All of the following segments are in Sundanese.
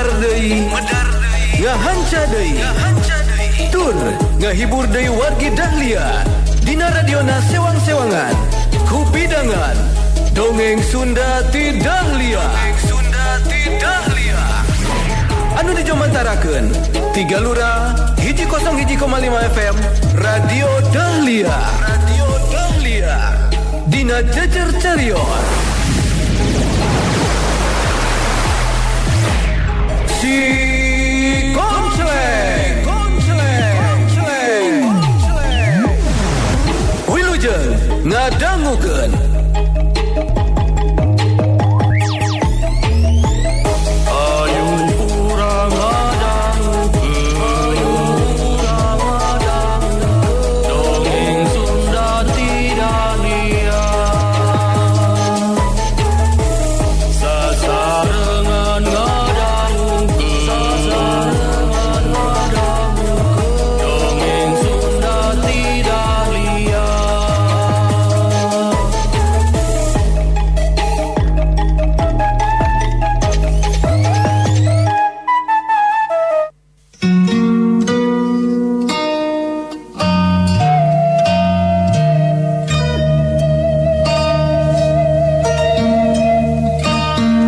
Medar deui, ngahanca deui, tur ngahibur deui wargi Dahlia dina radiona sewang-sewangan kupidangan Dongeng Sunda ti Dahlia. Dongeng Sunda ti Dahlia anu dijomantarakeun tiga lura 101,5 FM Radio Dahlia. Radio Dahlia dina Jejer Carios Si Konceleng, Konceleng, Konceleng. Wilujeng ngadangukeun. Ayo urang ngadangukeun, ayo urang ngadangukeun, dongeng Sunda ti Dahlia. Sasarengan ngadangukeun, sasarengan ngadangukeun, dongeng Sunda ti Dahlia.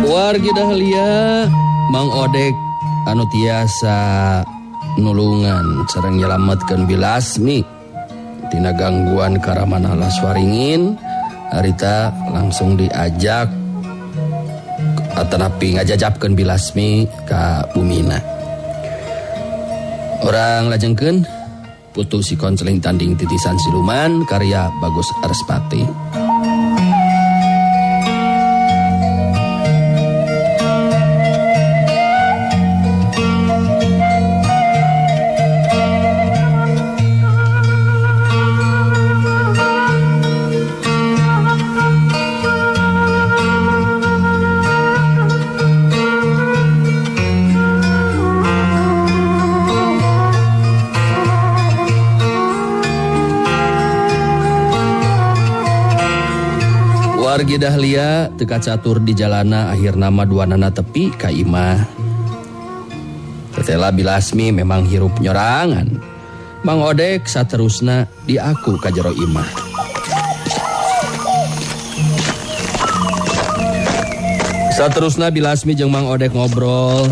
Wargi Dahlia, Mang Odek anu tiasa nulungan sareng nyelametkeun Bilasmi tina gangguan Karamana Laswaringin harita langsung diajak atanapi ngajajapkeun Bilasmi ka bumina. Orang lajengkeun Putu Si Konceling Tanding Titisan Siluman karya Bagus Respati. Wargi Dahlia teu kacatur di jalana akhir nama dua nana tepi ka imah. Tetela Bilasmi memang hirup nyorangan. Mang Odek saterusna diaku ka jero imah. Saterusna Bilasmi jeung Mang Odek ngobrol.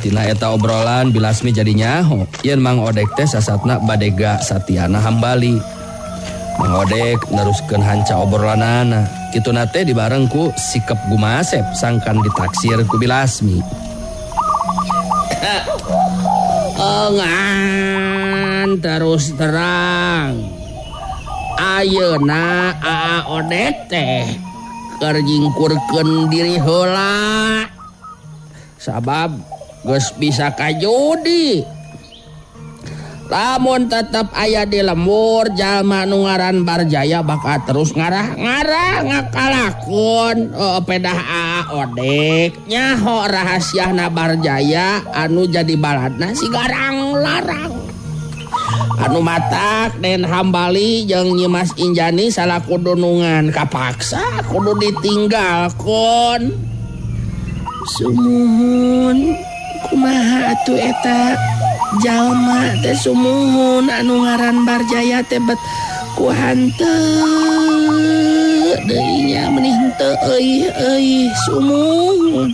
Tina eta obrolan Bilasmi jadi nyaho yen Mang Odek teh sasatna badega Satiana Hambali. Mang Odek neruskeun hanca obrolanana. Kituna teh dibareng ku sikep gumasep sangkan ditaksir ku Bilasmi. Ngan terus terang ayeuna Aa Odek teh keur nyingkurkeun diri heula sabab geus bisa kajudi. Lamun tetep aya di lembur jalma nu ngaran Barjaya bakal terus ngarah-ngarah ngakalakon pedah Aa Odek nyaho rahasiana Barjaya anu jadi baladna si Garang Larang anu matak Den Hambali jeung Nyimas Injani salaku dunungan kapaksa kudu ditinggalkon. Sumuhun kumaha atuh eta jalma teh sumuhun anu ngaran Barjaya teh bet ku hanteu deui nya meuni henteu euy euy sumuhun.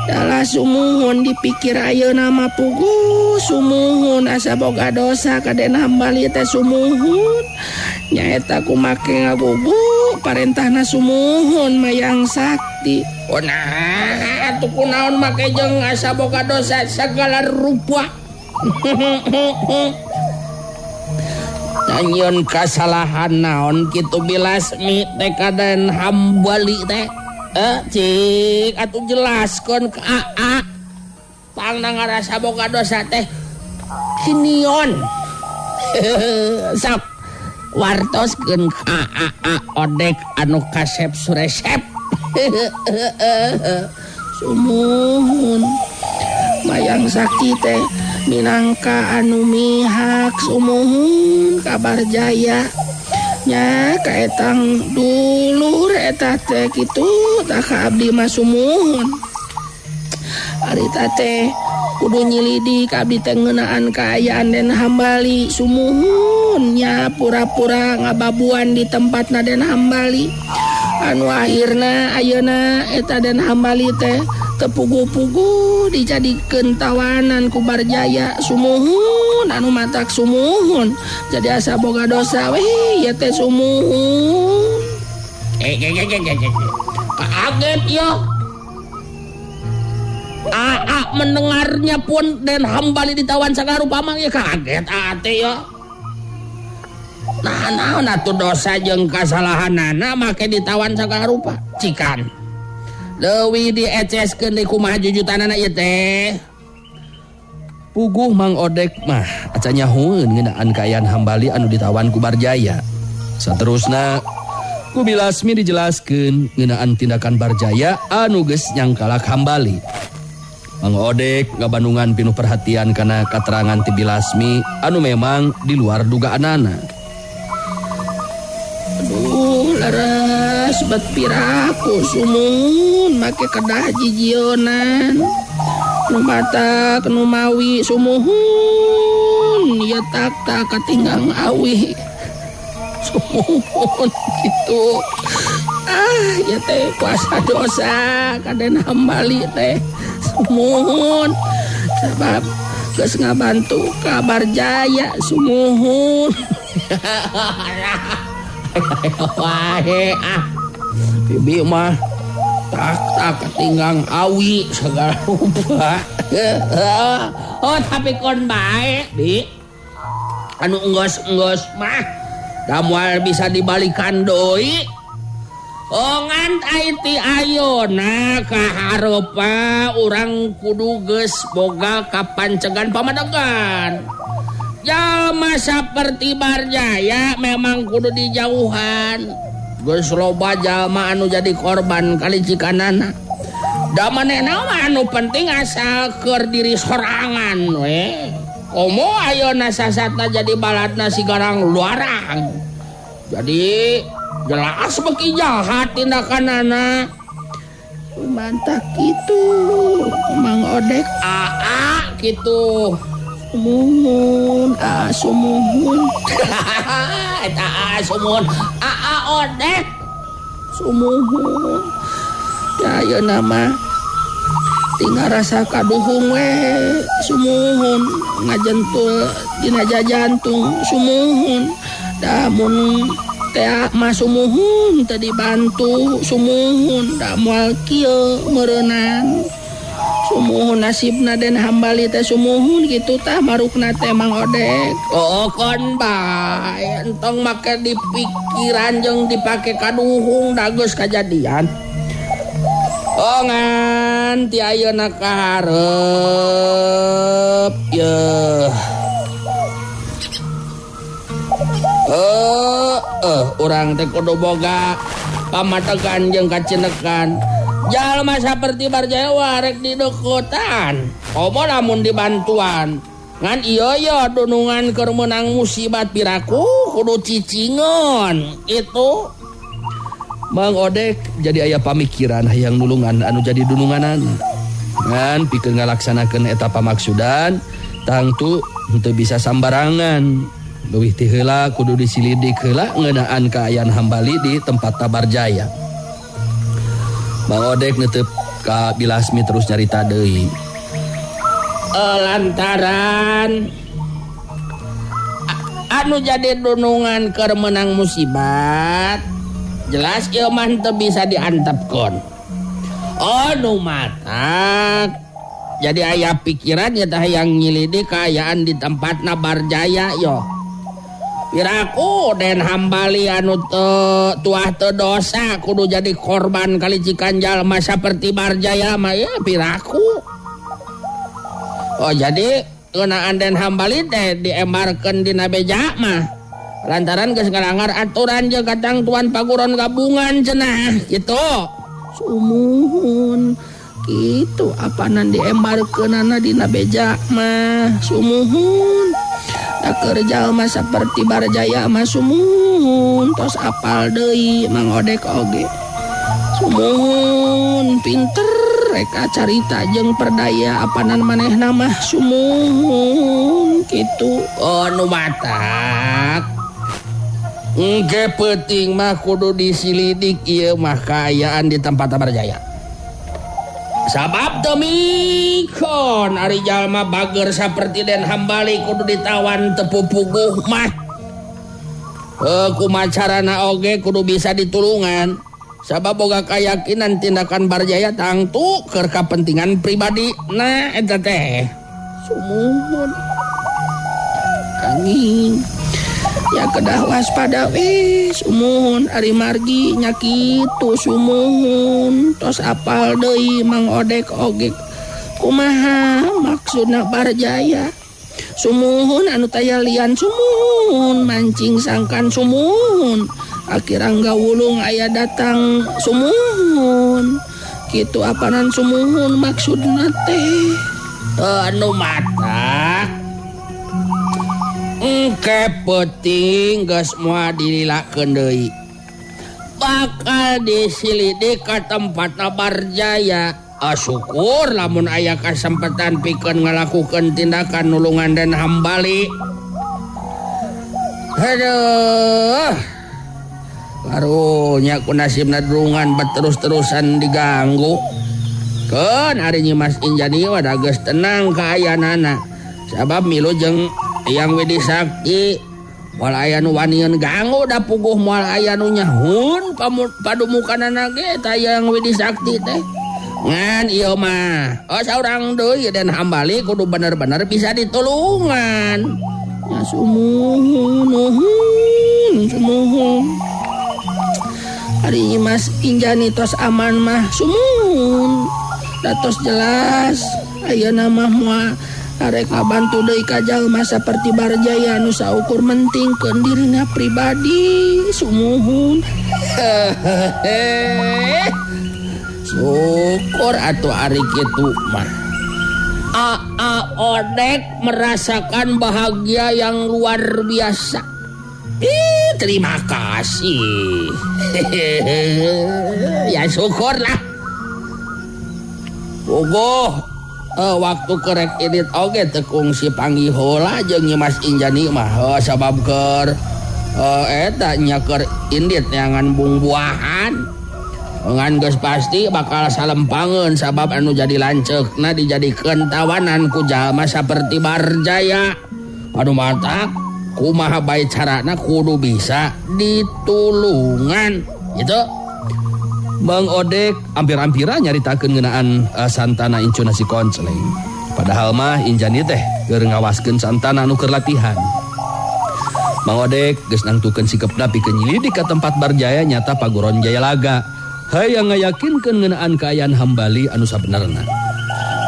Dalah sumuhun dipikir ayeuna mah puguh sumuhun asa boga dosa ka Den Hambali teh sumuhun. Nyaeta kumake ngagugu parentahna sumuhun mayang sakti. Oh nah atuh kunaon make jeung asa boga dosa segala rupa. Nanyieun kasalahan naon kitu Bilasmi teh ka Den Hambali teh. Cik atuh jelaskeun ka Aa. Pangna ngarasa boga dosa teh kinion. Sok wartoskeun ka Aa Odek anu kasep suresep. Sumuhun mayang sakti teh minangka anu mihak sumuhun ka Barjaya nya kaetang dulur eta teh kitu tah ka abdi mah sumuhun. Harita teh kudu nyilidik abdi teh ngeunaan kaayaan Den Hambali sumuhun nya pura-pura ngababuan di tempat Den Hambali anu akhirna ayeuna eta Den Hambali teh tepugu-pugu dijadikeun tawanan ku Barjaya sumuhun anu matak sumuhun jadi asa boga dosa weh ieu teh sumuhun. Kaget ya. Aa mendengarnya pun Den Hambali ditawan sagarupa mah ya kaget ate ya. Nah naon atuh dosa jeung kasalahanana make ditawan sagarupa cikan. Leuwih dieceskeun deui kumaha jujutanana ieu teh. Puguh Mang Odek mah acan nyahoeun ngeunaan kaayaan Hambali anu ditawan ku Barjaya. Saterusna ku Bilasmi dijelaskeun ngeunaan tindakan Barjaya anu geus nyangkalak Hambali. Mang Odek ngabandungan pinuh perhatian kana katerangan ti Bilasmi anu memang di luar dugaanana. Aduh leres bet piraku sumuhun make kedah jijionan nu matak nu mawi sumuhun ieu tak tak katinggang awi sumuhun kitu. Ah ieu teh kuasa dosa ka Den Hambali teh sumuhun sabab geus ngabantu ka Barjaya sumuhun. Wae ah bibi mah tak tak ketinggang awi segala rupa. Oh tapi kon bae bi anu enggeus-enggeus mah da moal bisa dibalikan deui. Oh ngan ti ayeuna kahareupa urang kudu geus boga kapancegan pamadegan. Jalma saperti Barjaya memang kudu dijauhan. Geus loba jalma anu jadi korban kalicikanana. Da manehna mah anu penting asal keur diri sorangan we. Komo ayeuna sasatna jadi baladna si Garang Luarang. Jadi jelas beki jahat tindakanana. Mantap kitu Mang Odek. Aa kitu. Sumuhun, ah sumuhun. Eta aa sumuhun, aa Odek. Sumuhun. Ya ayeuna mah tinggal rasa kaduhung we sumuhun ngajentul dina jajantung sumuhun. Da mun teh mah sumuhun teu dibantu sumuhun da moal kieu meureunnan. Sumuhun nasibna Den Hambali teh sumuhun kitu tah marukna teh Mang Odek. Oh kon bae entong make dipikiran jeung dipake kaduhung da geus kajadian. Oh ngan ti ayeuna kahareup yeuh. Urang teh kudu boga pamategan jeung kacinekan. Jalma saperti Barjaya rek dideukeutan. Komo lamun dibantuan. Ngan ieu ye dunungan keur meunang musibat piraku kudu cicingeun. Itu Mang Odek jadi aya pamikiran hayang nulungan anu jadi dununganana. Ngan pikeun ngalaksanakeun eta pamaksudan tangtu henteu bisa sambarangan. Leuwih ti heula kudu disilidik heula ngeunaan kaayaan Hambali di tempat Barjaya. Mang Odek netep ka Bilasmi terus nyarita deui. Lantaran anu jadi dunungan keur meunang musibat jelas ieu mah teu bisa diantepkeun. Anu matak jadi aya pikiran ya tah yang nyilidik kaayaan di tempatna Barjaya yo. Piraku Den Hambali anu teu tuah teu dosa kudu jadi korban kalicikan jalma saperti Barjaya mah ya piraku. Oh jadi ngeunaan Den Hambali teh diembarkeun dina beja mah lantaran geus ngalanggar aturan jeung katangtuan paguron gabungan cenah kitu. Sumuhun kitu apanan diembarkeunana dina beja mah sumuhun. Keur jalma saperti Barjaya mah sumuhun tos apal deui Mang Odek oge. Sumuhun pinter Reka carita jeung perdaya apanan manehna mah sumuhun kitu. Oh nu matak. Engke peuting mah kudu disilidik ieu mah kaayaan di tempat Barjaya. Sabab demikon ari jalma bager saperti Den Hambali kudu ditawan teu pupuguh mah. Kumaha carana oge kudu bisa ditulungan. Sabab boga kayakinan tindakan Barjaya tangtu keur kapentingan pribadi. Nah eta teh sumuhun. Kanging ya kedah waspada we sumuhun ari margi nya kitu sumuhun tos apal deui Mang Odek oge kumaha maksudna Barjaya sumuhun anu taya lian sumuhun mancing sangkan sumuhun akhirna gawulung aya datang sumuhun kitu apanan sumuhun maksudna teh anu matak engke peuting geus moal dililakeun deui. Bakal disilidik ka tempatna Barjaya. Syukur lamun aya kasempatan pikeun ngalakukeun tindakan nulungan Den Hambali. Aduh. Karunya ku nasibna durungan bet terus-terusan diganggu. Keun ari Nyi Mas Injani mah da geus tenang kaayaanana. Sabab milu jeung Eyang Widi Sakti moal aya nu wanian ganggu da puguh moal aya nu nyahun padumukanana ge ta Eyang Widi Sakti teh. Ngan ieu mah oh saurang deui Den Hambali kudu bener-bener bisa ditulungan. Ya sumuhun nuhun sumuhun. Ari Nyi Mas Injani tos aman mah sumuhun. Da tos jelas ayeuna mah moal arek ngabantu deui ka jalma saperti Barjaya nu saukur mentingkeun dirina pribadi sumuhun. Syukur atuh ari kitu mah. Aa Odek merasakan bahagia yang luar biasa. Ih, terima kasih. Ya syukurlah. Puguh waktu kerek edit oge teu kungsi panggih heula jeung Nyi Mas Injani mah sabab keur eta nya keur indit neangan bungbuahan. Ngan geus pasti bakal salempangeun sabab anu jadi lanceukna dijadikeun tawanan ku jalma saperti Barjaya. Anu matak kumaha bae carana kudu bisa ditulungan gitu. Mang Odek ampir-ampira nyaritakeun ngeunaan Santana incuna si Koncleng. Padahal mah Injani teh keur ngawaskeun Santana anu keur latihan. Mang Odek geus nangtukeun sikepna pikeun nyilidik ka tempat Barjaya nyata Paguron Jayalaga. Hayang ngayakinkeun ngeunaan kaayaan Hambali anu sabenerna.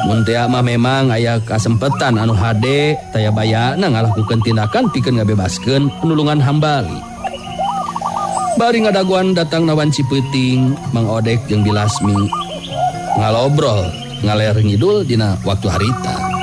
Mun teh mah memang aya kasempetan anu hade taya bayana ngalakukeun tindakan pikeun ngabebaskeun penulungan Hambali. Bari ngadaguan datang nawan Cipeuting, Mang Odek jeung Bilasmi ngalobrol ngaler ngidul dina waktu harita.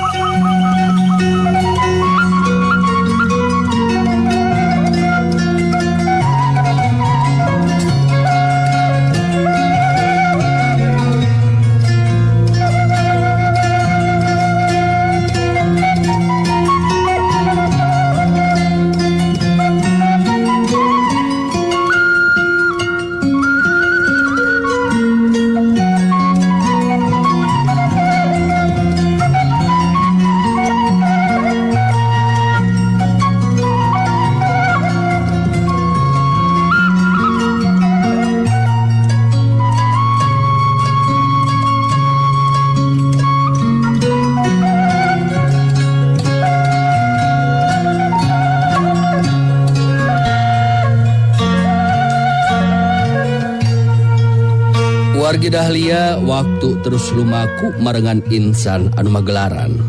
Wargi Dahlia waktu terus lumaku marengan insan anu magelaran.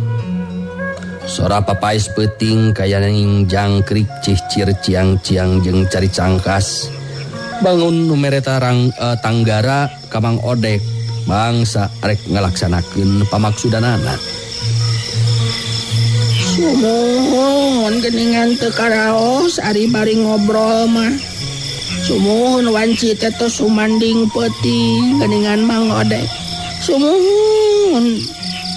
Sora papais peuting kaya ning jangkrik cihcir ciang-ciang jeung cari cangkas. Bangun nu meretarang tanggara ka Mang Odek bangsa rek ngalaksanakeun pamaksudanana. Sumuhun geuningan teu karaos ari bari ngobrol mah. Sumuhun wanci teh tos sumanding peuting geuningan Mang Odek. Sumuhun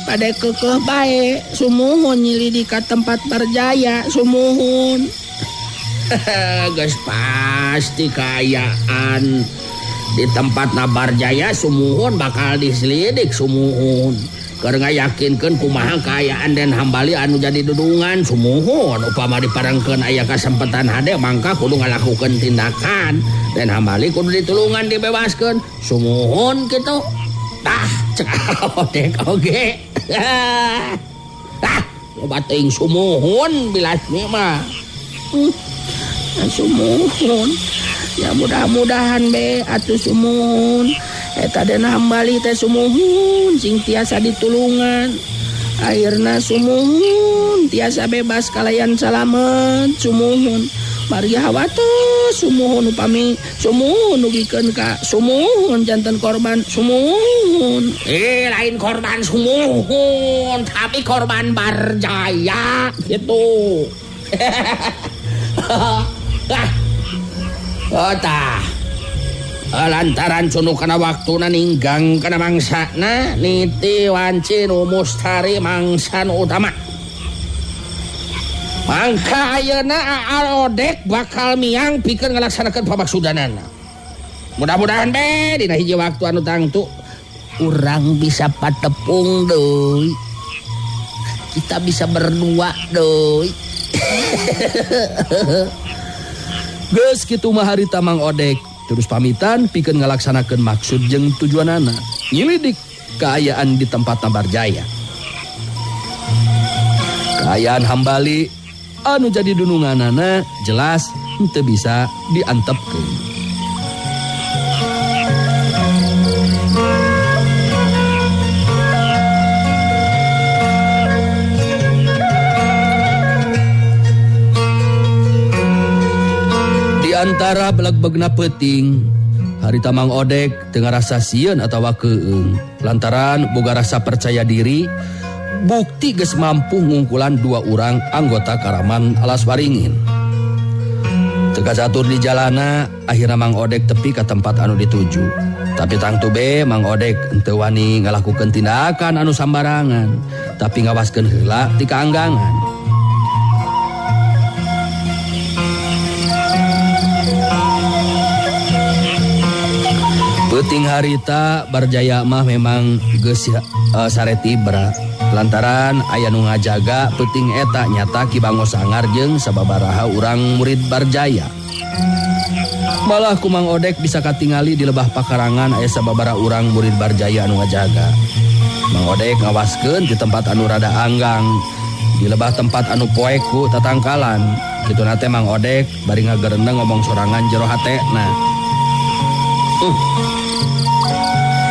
bade keukeuh bae, sumuhun nyilidik ka tempat Barjaya, sumuhun. Geus pasti kaayaan di tempat Barjaya sumuhun bakal diselidik sumuhun. Keur ngayakinkeun kumaha kaayaan Den Hambali anu jadi dudungan sumuhun. Upama diparengkeun aya kasempetan hade mangka kudu ngalakukeun tindakan. Den Hambali kudu ditulungan dibebaskeun sumuhun kitu. Tah cek Odek oge. Tah loba teuing sumuhun Bilasmi mah. Sumuhun. Ya mudah-mudahan be atuh sumuhun. Eta Den Hambali teh sumuhun sing tiasa ditulungan. Akhirna sumuhun tiasa bebas kalayan salamet sumuhun. Maria hawatos sumuhun upami sumuhun dugikeun ka sumuhun janten korban sumuhun. Lain korban sumuhun tapi korban Barjaya gitu. Oh tah. Lantaran cunu kana waktuna ninggang kana mangsana niti wanci nu mustari mangsa nu utama. Mangka ayeuna Aa Odek bakal miang pikeun ngalaksanakeun pamaksudanana. Mudah-mudahan be dina hiji waktu anu tangtu urang bisa patepung deui. Kita bisa berdua deui. Geus kitu mah harita Mang Odek terus pamitan pikeun ngalaksanakeun maksud jeung tujuanana nyilidik kaayaan di tempat Barjaya. Kaayaan Hambali anu jadi dununganana jelas henteu bisa diantepkeun. Antara beleg-begna peuting harita Mang Odek teu ngarasa sieun atawa keung lantaran boga rasa percaya diri bukti geus mampu ngungkulan dua urang anggota Karaman Alas Waringin. Teu kacatur di jalana akhirna Mang Odek tepi ka tempat anu dituju. Tapi tangtu be Mang Odek henteu wani ngalakukeun tindakan anu sambarangan tapi ngawaskeun heula ti kaanggangan. Peuting harita Barjaya mah memang geus sare tibra lantaran aya nu ngajaga peuting eta nyata Ki Bango Sangar jeung sababaraha urang murid Barjaya. Malah ku Mang Odek bisa katingali di lebah pakarangan aya sababaraha urang murid Barjaya anu ngajaga. Mang Odek ngawaskeun di tempat anu rada anggang, di lebah tempat anu poek ku tatangkalan. Kituna teh Mang Odek bari ngagerendeng ngomong sorangan jero hatena.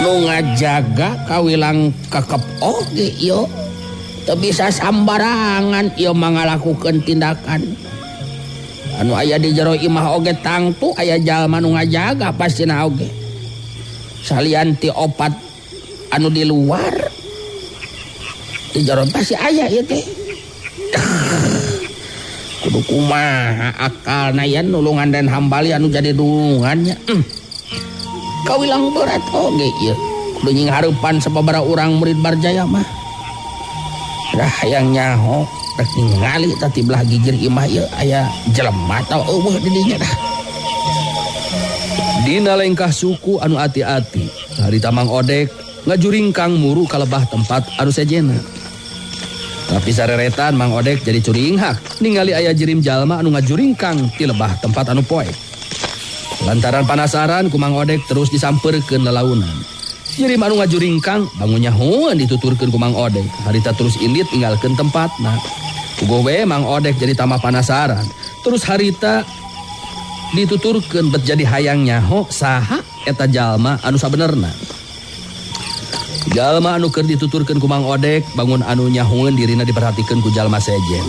Nu ngajaga kawilang kekep oge ieu teu bisa sambarangan ieu mah ngalakukeun tindakan. Anu aya di jero imah oge tangtu aya jalma nu ngajaga pastina oge. Salian ti opat anu di luar di jero pasti aya ieu teh. Kudu kumaha akalna yen nulungan Den Hambali anu jadi dulungannya. Kawilang berat oge ieu. Kudu nying hareupan sababaraha urang murid Barjaya mah. Dah hayang nyaho rek ningali tah ti belah gigir imah ieu aya jelema atawa eueuh di dinya dah. Dina lengkah suku anu ati-ati, harita Mang Odek ngajuringkang muru ka lebah tempat anu sejena. Tapi sareretan Mang Odek jadi curinghak ningali aya jirim jalma anu ngajuringkang ti lebah tempat anu poek. Lantaran panasaran ku Mang Odek terus disampeurkeun lalaunan. Jirim anu ngajuringkang bangun nyahoan dituturkeun ku Mang Odek. Harita terus indit tinggalkeun tempatna. Puguh we Mang Odek jadi tambah panasaran. Terus harita dituturkeun bet jadi hayang nyaho saha eta jalma anu sabenerna. Jalma anu keur dituturkeun ku Mang Odek bangun anu nyahoeun dirina diperhatikeun ku jalma sejen.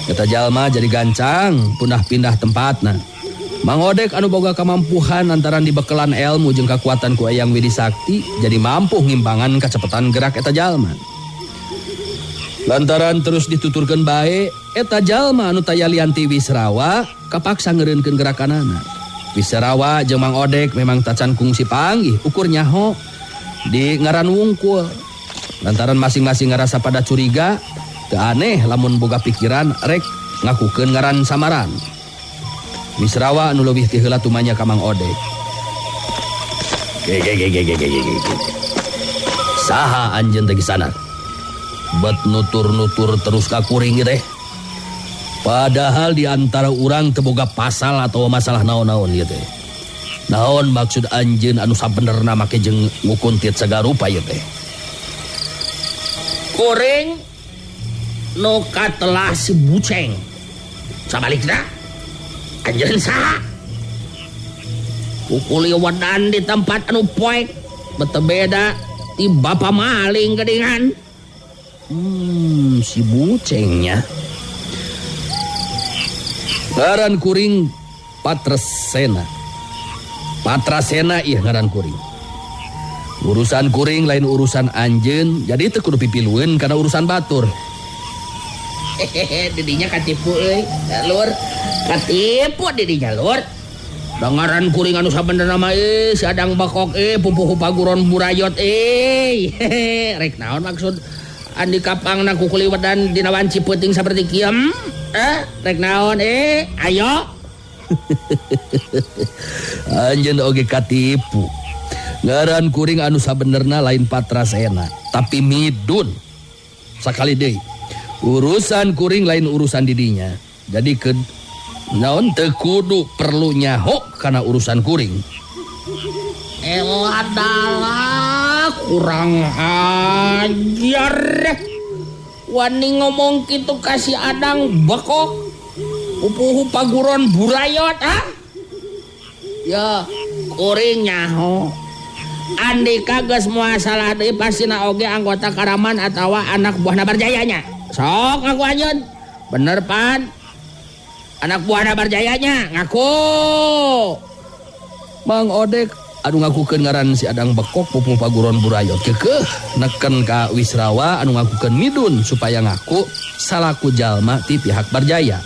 Eta jalma jadi gancang pundah-pindah tempatna. Mang Odek anu boga kamampuhan lantaran dibekelan elmu jeung kakuatan ku Eyang Widi Sakti jadi mampu ngimbangan kacepetan gerak eta jalma. Lantaran terus dituturkeun bae eta jalma anu taya lian ti Wisrawa kapaksa ngeureunkeun gerakanana. Wisrawa jeung Mang Odek memang tacan kungsi panggih ukur nyaho Di ngaran wungkul. Lantaran masing-masing ngarasa pada curiga, teu aneh lamun boga pikiran rek ngakukeun ngaran samaran. Wisrawa anu leuwih ti heula tumanya ka Mang Odek. Ge ge ge ge ge ge ge. Saha anjeun teh kisanak? Bet nutur-nutur terus ka kuring teh. Padahal di antara urang teu boga pasal atau masalah naon-naon ieu teh. Naon maksud anjeun anu sabenerna make jeung ngukuntit sagarupa ieu teh? Kuring nu katelah si Buceng. Sabalikna anjeun saha? Kukuli wedan di tempat anu poek bete beda ti bapa maling geuningan. Si Bucengnya. Ngaran kuring Patrasena. Patrasena ieu ngaran kuring. Urusan kuring lain urusan anjeun, jadi teu kudu pipilueun kana urusan batur. Hehehe, didinya katipu euy. Lur, katipu didinya lur. Dengaran kuring anu sabenerna mah euy, si Adang Bekok euy, pupuhu paguron burayot euy. Hehehe, rek naon maksud Andika pangna kukuli wedan dina wanci peuting saperti kieu? Rek naon ayo. Anjeun oge katipu. Ngaran kuring anu sabenerna lain Patrasena, tapi Midun. Sakali deui. Urusan kuring lain urusan didinya. Jadi ke naon teu kudu perlu nyaho kana urusan kuring. Elah dalah kurang ajar. Wani ngomong kitu ka si Adang Bekok. Pupuhu paguron burayot ah. Ya, kuring nyaho. Andika geus moal salah deui pastina oge anggota Karaman atawa anak buahna Barjayanya. Sok ngaku anjeun. Bener pan. Anak buahna Barjayanya ngaku. Mang Odek anu ngakukeun ngaran si Adang Bekok pupuhu paguron burayot keukeuh neken ka Wisrawa anu ngakukeun Midun supaya ngaku salaku jalma ti pihak Barjaya.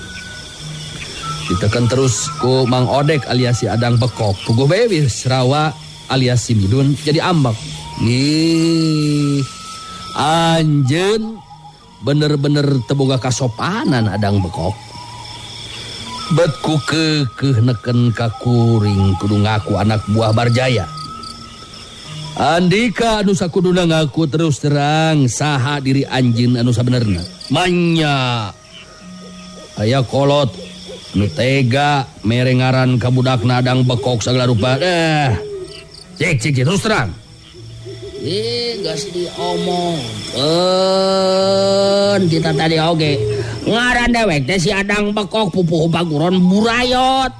Diteken terus ku Mang Odek alias si Adang Bekok. Puguh bae Wisrawa alias si Midun jadi ambek. Ih, anjeun bener-bener teu boga kasopanan Adang Bekok. Bet ku keukeuh neken ka kuring kudu ngaku anak buah Barjaya. Andika anu sakuduna ngaku terus terang saha diri anjeun anu sabenerna. Manya aya kolot nu tega mere ngaran ka budakna Adang Bekok sagala rupa. Cek cek terus terang. Geus diomongkeun kita tadi oge. Ngaran dewek teh si Adang Bekok pupuhu paguron burayot.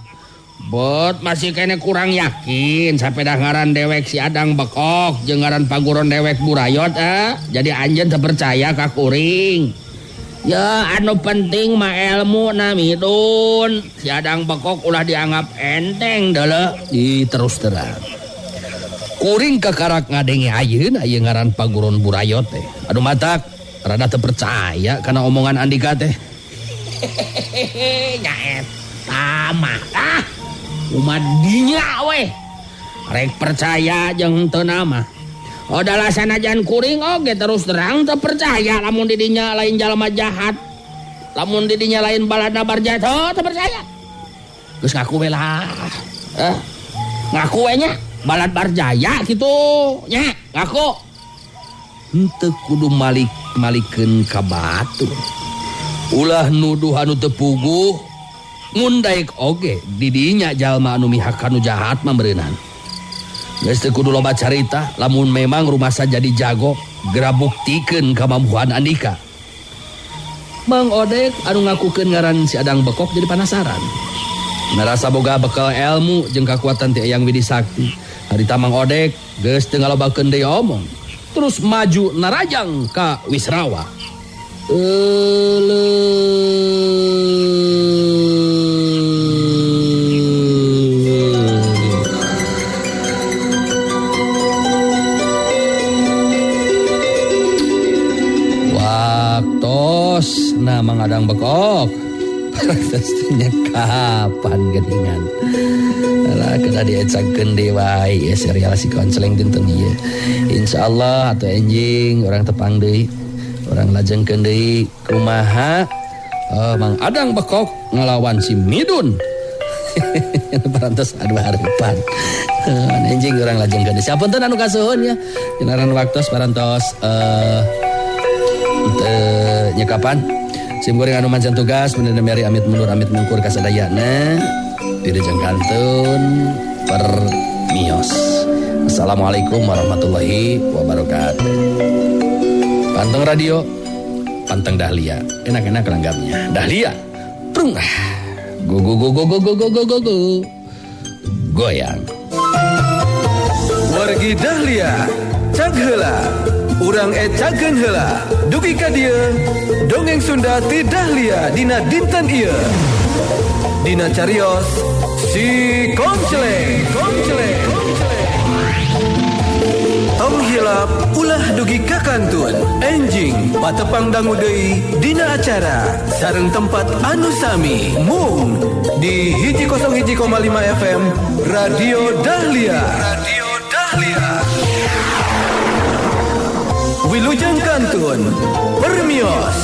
Bot masih kene kurang yakin sapedah ngaran dewek si Adang Bekok jeung ngaran paguron dewek burayot Jadi anjeun teu percaya ka kuring. Ya anu penting mah ilmu na Midun. Si Adang Bekok ulah dianggap enteng deuleu. Ih, terus terang. Kuring kakarak ngadenge ayeuna ieu ngaran paguron burayot teh. Aduh matak rada teu percaya kana omongan Andika teh. Hehehe, nya eta mah ah. Kumaha dinya weh. Rek percaya jeung teu nama. Odalah sanajan kuring oge terus terang teu percaya lamun didinya lain jalma jahat. Lamun didinya lain balada Barjaya teu percaya. Geus ngaku we lah. Ngaku we nya. Balad Barjaya gitu nya ngaku. Henteu kudu malik-malikeun ka batur. Ulah nuduh anu teu puguh mun daek oge didinya jalma anu mihak kanu jahat mah meureunan. Geus teu kudu loba carita lamun memang rumasa jadi jago geura buktikeun kamampuan Andika. Mang Odek anu ngakukeun ngaran si Adang Bekok jadi panasaran. Ngarasa boga bekal ilmu jeung kakuatan ti Eyang Widi Sakti. Harita Mang Odek geus teu ngalobakeun deui omong. Terus maju narajang ka Wisrawa. Waktos na Mang Adang Bekok. Parantos kapan geuningan. Alah kedah diecagkeun deui wae ieu serial si Konceleng dinten ieu. Insyaallah atuh enjing urang tepang deui. Urang lajengkeun deui kumaha Mang Adang Bekok ngalawan si Midun. Parantos adu harapan. Enjing urang lajengkeun deui. Sapunten anu kasuhun ya. Dinaran waktos parantos teu nyekapan. Sim kuring anu mancan tugas bener Mary amit mundur amit mungkur kasadayana. Wilujeng kantun permios. Assalamualaikum warahmatullahi wabarakatuh. Panteng radio, panteng Dahlia. Enak-enak langgapnya. Dahlia. Prung. Go go go go go go go go go go. Goyang. Wargi Dahlia, cag heula. Urang ecakeun heula. Dugi ka dieu, dongeng Sunda ti Dahlia dina dinten ieu. Dina carios si Konceleng, Konceleng, Konceleng. Tong hilap ulah dugi ka kantun. Enjing patepang dangu deui dina acara sareng tempat anu sami mung di 101,5 FM Radio Dahlia. Radio Dahlia. Wilujeng kantun permios.